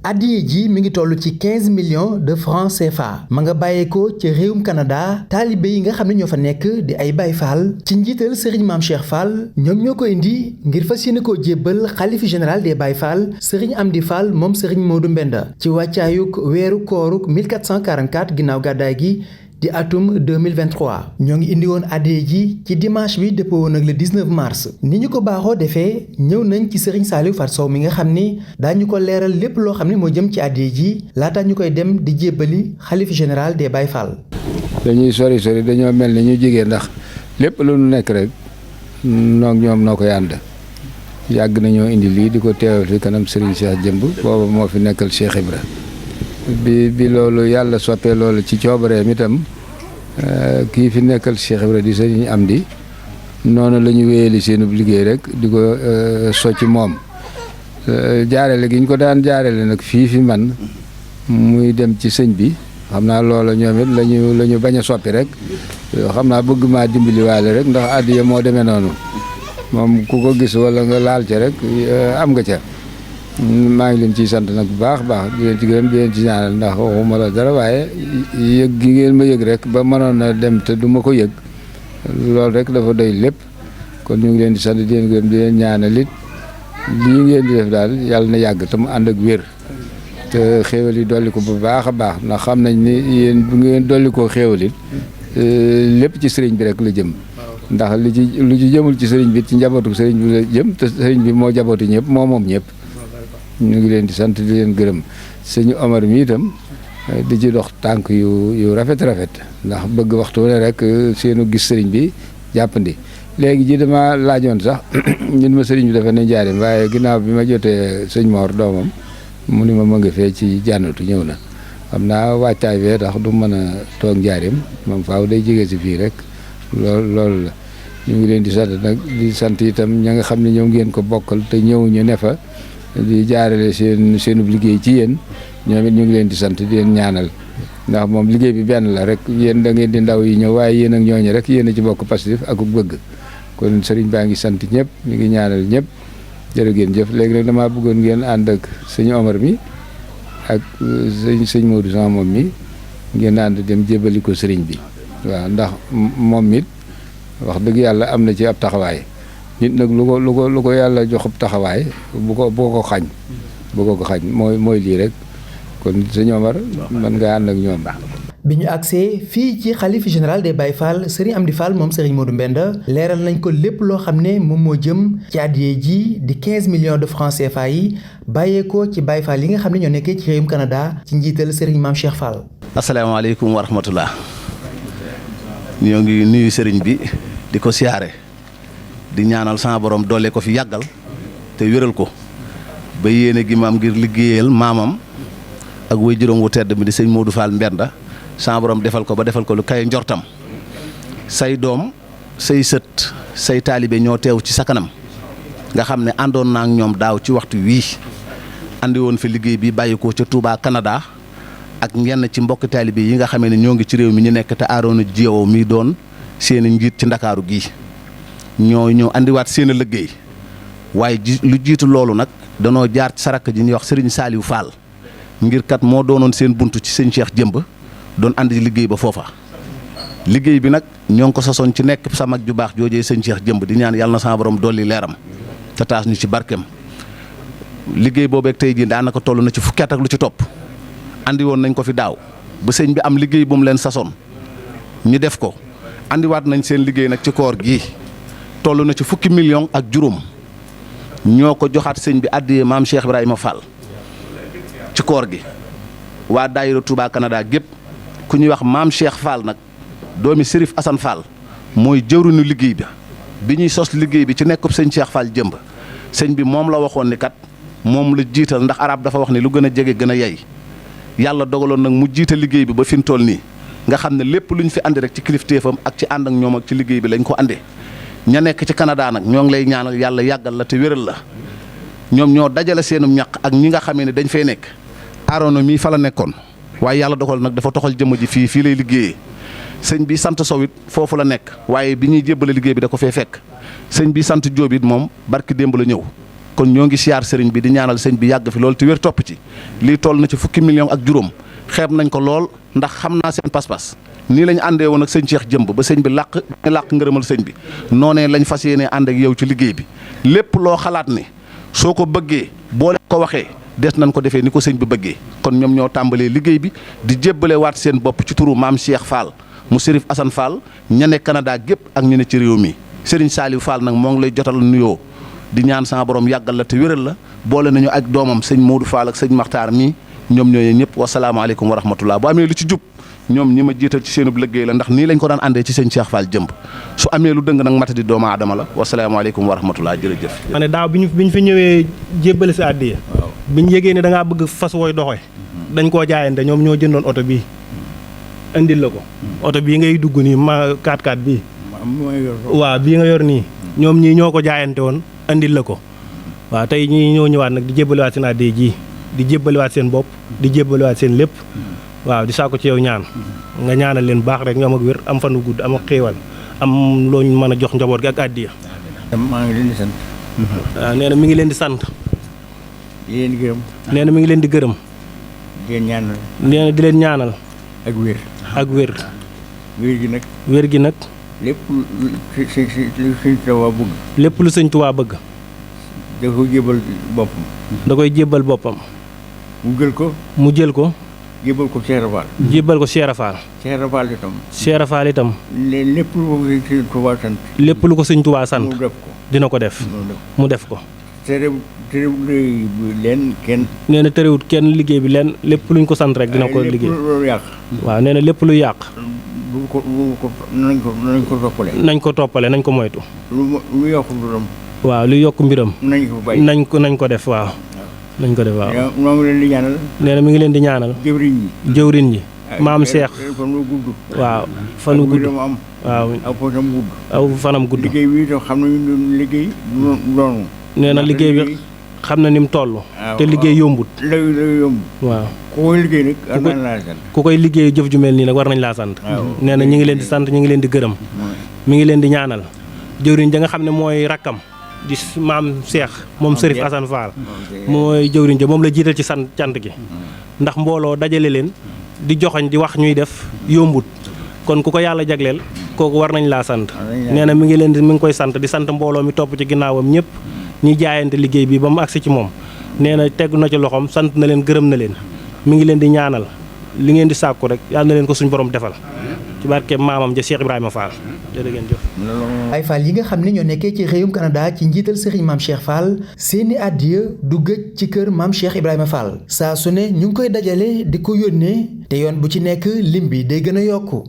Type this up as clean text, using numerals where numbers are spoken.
addiye ji mi ngi toll ci 15 millions de francs CFA ma nga bàyyeekoo ci réewum Canada taalibe yi nga xam ne ñoo fa nekk di ay Baye Fall ci njiital Serigne Mame Cheikh Fall ñoom ñoo ko indi ngir fas yéene koo jébbal xalifi général des Baye Fall Serigne Amdi Fall moom Serigne Modou Mbenda ci wàccaayuk weeru kooruk 1444 ginnaaw gàddaay gi di atum 2023 ñoo ngi indi woon addiye ji ci dimanche bi dëppoo woon ak le 19 mars ni ñu ko baaxoo defee ñëw nañ ci Serigne Saliou Fat Sow mi nga xam ni daañu ko leeral lépp loo xam ne moo jëm ci addiye ji laata ñu koy dem di jébbali xalif général des Baye Fall. dañuy sori dañoo mel ni ñu jigéen ndax lépp lu nu nekk rek ñoom noo koy ànd yàgg nañoo indi lii di ko teewal fi kanam Serigne Cheikh Jëmb booba moo fi nekkal Cheikh Ibra bi loolu yàlla soppee loolu ci coobareem itam kii fi nekkal Cheikh Ibra di Sëriñ Amdi noonu la ñu wéyali seenub liggéey rek di ko socc moom jaarale gi ñu ko daan jaarale nag fii fi man muy dem ci sëñ bi xam naa loola ñoom it la ñu bañ a soppi rek xam naa bëgg maa dimbali waale rek ndax addiya moo demee noonu moom ku ko gis wala nga laal ca rek am nga ca maa ngi leen ciy sant nag bu baax di leen ci gërëm di leen ci ñaanal ndax waxuma la dara waaye yëg gi ngeen ma yëg rek ba mënoon na dem te du ma ko yëg loolu rek dafa doy lépp kon ñu ngi leen di sant di leen gërëm di leen ñaanal it lii ngeen di def daal yàlla na yàgg te mu ànd ak wér te xéewal yi dolli ko bu baax a baax ndax xam nañ ni yéen bu ngeen dolli koo xéewal it lépp ci sëriñ bi rek la jëm ndax lu ci jëmul ci sëriñ bi ci njabootu sëriñ bi la jëm te sëriñ bi moo jabooti ñëpp moom ñëpp ñu ngi leen di sant di leen gërëm sëñ Omar mi itam di ci dox tànk yu rafet ndax bëgg waxtu ne rek seenu gis sëriñ bi jàppandi léegi ji dama laajoon sax ñun ma sëriñ bi dafa ne njaarim waaye ginnaaw bi ma jotee sëñ Mor doomam mu ni ma nga fee ci jànnatu ñëw na xam naa wàccaay bee tax du mën a toog njaarim moom faaw day jege si fii rek loolu la ñu ngi leen di sant nag di sant itam ña nga xam ne ñoom ngeen ko bokkal te ñëw ñu ne fa di jaarale seenub liggéey ci yéen ñoom it ñu ngi leen di sant di leen ñaanal ndax moom liggéey bi benn la rek yéen da ngeen di ndaw yi ñëw waaye yéen ak ñooñu rek yéen a ci bokk Pastef ak bëgg kon sëriñ baa ngi sant ñëpp mi ngi ñaanal ñëpp jërë ngeen jëf léegi nag damaa bëggoon ngeen ànd ak sëñ Omar mi ak sëñ Modou sama moom mi ngeen ànd dem jébali ko sëriñ bi waaw ndax moom it wax dëgg yàlla am na ci ab taxawaay nit nag lu ko yàlla jox ab taxawaay bu ko xañ mooy lii rek kon sëñ Omar man nga ànd ak ñoom. bi ñu agsee fii ci xalif général des Baye Fall Serigne Amdi Fall moom Serigne Modou Mbenda leeral nañ ko lépp loo xam ne moom moo jëm ci addiye ji di 15 millions de francs CFA yi bàyyeekoo ci Baye Fall yi nga xam ne ñoo nekkee ci réewum Canada ci njiital Serigne Mame Cheikh Fall. asalaamaaleykum wa rahmatullah ñoo ngi nuyu Serigne bi di ko siyaare di ñaanal sama borom doole ko fi yàggal te wéral ko ba yéene gi maam ngir liggéeyal maamam ak way juróom wu tedd mi di sëñ Modou Fall Mbenda sama borom defal ko ba defal ko lu kay njortam say doom say sët say taalibe ñoo teew ci sa kanam nga xam ne àndoon naa ak ñoom daaw ci waxtu wii andi woon fi liggéey bi bàyyi ko ca Touba Canada ak ñenn ci mbokk taalibe yi nga xamee ne ñoo ngi ci réew mi ñu nekk te aaroona jiyow mi doon seen njiit ci ndakaaru gii ñoo andiwaat seen liggéey waaye lu jiitu loolu nag danoo jaar ci sarak ji ñuy wax Serigne Saliou Fall ngir kat moo doonoon seen buntu ci sëñ Cheikh Jëmb doon andi liggéey ba foofa liggéey bi nag ñoo ngi ko sosoon ci nekk sa mag ju baax joojee sëñ Cheikh Jëmb di ñaan yàlla na sama borom dolli leeram te taas ñu ci barkeem liggéey boobeeg tey jii daanaka toll na ci fukki at ak lu ci topp andi woon nañ ko fi daaw ba sëñ bi am liggéey bu mu leen sasoon ñu def ko andiwaat nañ seen liggéey nag ci koor gii toll na ci fukki million ak juróom ñoo ko joxaat sëñ bi addiyee maam Cheikh Ibrahima Fall ci koor gi waa daayira Touba Canada gépp ku ñuy wax maam Cheikh Fall nag doomi Serif Assane Fall mooy jëwriñu liggéey bi ñuy sos liggéey bi ci nekkub sëñ Cheikh Fall Jëmb sëñ bi moom la waxoon ni kat moom la jiital ndax arab dafa wax ni lu gën a jege gën a yey yàlla dogaloon nag mu jiital liggéey bi ba fi mu toll nii nga xam ne lépp lu ñu fi andi rek ci kilifteefam ak ci ànd ak ñoom ak ci liggéey bi lañ ko andee ña nekk ci Canada nag ñoo ngi lay ñaanal yàlla yàggal la te wéral la ñoom ñoo dajale seenum ñaq ak ñi nga xamee ne dañ fay nekk aaroona mii fa la nekkoon waaye yàlla dogal nag dafa toxal jëmm ji fii lay liggéeyee sëñ bi sant Sow it foofu la nekk waaye bi ñuy jébbale liggéey bi da ko fee fekk sëñ bi sant Jóob it moom barki démb la ñëw kon ñoo ngi siyaar sëriñ bi di ñaanal sëñ bi yàgg fi lool te wér topp ci lii toll na ci fukki million ak juróom xeeb nañ ko lool ndax xam naa seen pas-pas nii lañ àndee woon ak sëñ Cheikh Jëmb ba sëñ bi làq ngërëmal sëñ bi noonee lañ fas yéenee ànd ak yow ci liggéey bi lépp loo xalaat ni soo ko bëggee boo leen ko waxee des nañ ko defee ni ko sëñ bi bëggee kon ñoom ñoo tàmbalee liggéey bi di jébbale waat seen bopp ci turu maam Cheikh Fall mu Sérif Assane Fall ña ne Canada gépp ak ñu ne ci réew mi Serigne Saliou Fall nag moo ngi lay jotal nuyoo di ñaan sama borom yàggal la te wéral la boole nañu ak doomam sëñ Modou Fall ak sëñ Makhtar mii ñoom ñooñu ñëpp wasalaamaaleykum wa rahmatullah bu amee lu ci jub ñoom ñi ma jiital ci seenub liggéey la ndax nii lañ ko daan àndee ci sëñ Cheikh Fall Jëmb su amee lu dëng nag matadi doomu aadama la wasalaamaaleykum wa rahmatullah jërëjëf. ma ne daaw bi ñu fi ñëwee jébbale si àddiya bi ñu yégee ne da ngaa bëgg fas wooy doxee dañ koo jaayante ñoom ñoo jëndoon oto bii indil la ko oto bii ngay dugg nii ma 4x4 bii waaw bii nga yor nii ñoom ñii ñoo ko jaayante woon indil la ko waaw tey ñii ñoo ñëwaat nag di jébbaliwaat seen àddiya ji di jébbaliwaat seen bopp di jébbaliwaat seen lépp waaw di saako ci yow ñaan nga ñaanal leen baax rek ñu am ak wér am fanu gudd am ak xéewal am loo ñu mën a jox njaboot gi ak àddiya. maa ngi leen di sant. waaw nee na mi ngi leen di sant. di leen gërëm. nee na mi ngi leen di gërëm. di leen ñaanal. nee na di leen ñaanal. ak wér. ak wér. wér gi nag. wér gi nag. lépp lu sëñ Tuubaa bëgg. lépp lu sëñ Tuubaa bëgg. da koy jébal boppam. da koy jébbal boppam. mu jël ko. mu jël ko. jébal ko Cheikh Rafal. jébbal ko Cheikh Rafal. Cheikh Rafal itam. Cheikh Rafal itam. lépp lu ko sëñ Tuubaa sant. lépp lu ko sëñ Tuubaa sant. mu def ko. dina ko def. mu def ko. terewul leen kenn. nee na terewut kenn liggéey bi leen lépp luñ ko sant rek dina ko liggéey. lépp lu yàq. waaw nee na lépp lu yàq. bu ko nañ ko toppale. nañ ko toppale nañ ko moytu. lu yokk mbiram. waaw lu yokk mbiram. nañ ko bàyyi nañ ko def waaw. nañ ko def waaw. ñoo ngi leen di ñaanal. nee na mi ngi leen di ñaanal. jëwriñ yi. jëwriñ yi. maam Cheikh. fan wu gudd. waaw fan wu gudd. am. waaw aw fanam gudd. aw fanam gudd. liggéey bi itam xam nañu liggéey doonu. nee na liggéey bi xam na ni mu toll. te liggéey yombut. lay yomb. waaw ku koy liggéey nag war nañ laa sant. ku koy liggéey jëf ju mel nii nag war nañ laa sant. nee na ñu ngi leen di sant ñu ngi leen di gërëm. mi ngi leen di ñaanal. jëwriñ ja nga xam ne mooy rakkam di maam Cheikh moom Sérif Assane Fall mooy jëwriñ ja moom la jiital ci sant cant gi. ndax mbooloo dajale leen di joxañ di wax ñuy def yombut kon ku ko yàlla jagleel kooku war nañ laa sant. nee na mi ngi koy sant di sant mbooloo mi topp ci ginnaawam ñëpp ñi jaayante liggéey bi ba mu agsi ci moom. nee na tegu na ci loxoom sant na leen gërëm na leen mi ngi leen di ñaanal li ngeen di sàkku rek yàlla na leen ko suñu borom defal ci barke maamam ja Cheikh Ibrahima Fall jërë ngeen jëf. Baay Fall yi nga xam ne ñoo nekkee ci réewum Canada ci njiital Serigne Mame Cheikh Fall seeni àddiya du gëj ci kër Mame Cheikh Ibrahima Fall saa su ne ñu ngi koy dajale di ko yónnee te yoon bu ci nekk lim bi day gën a yokku.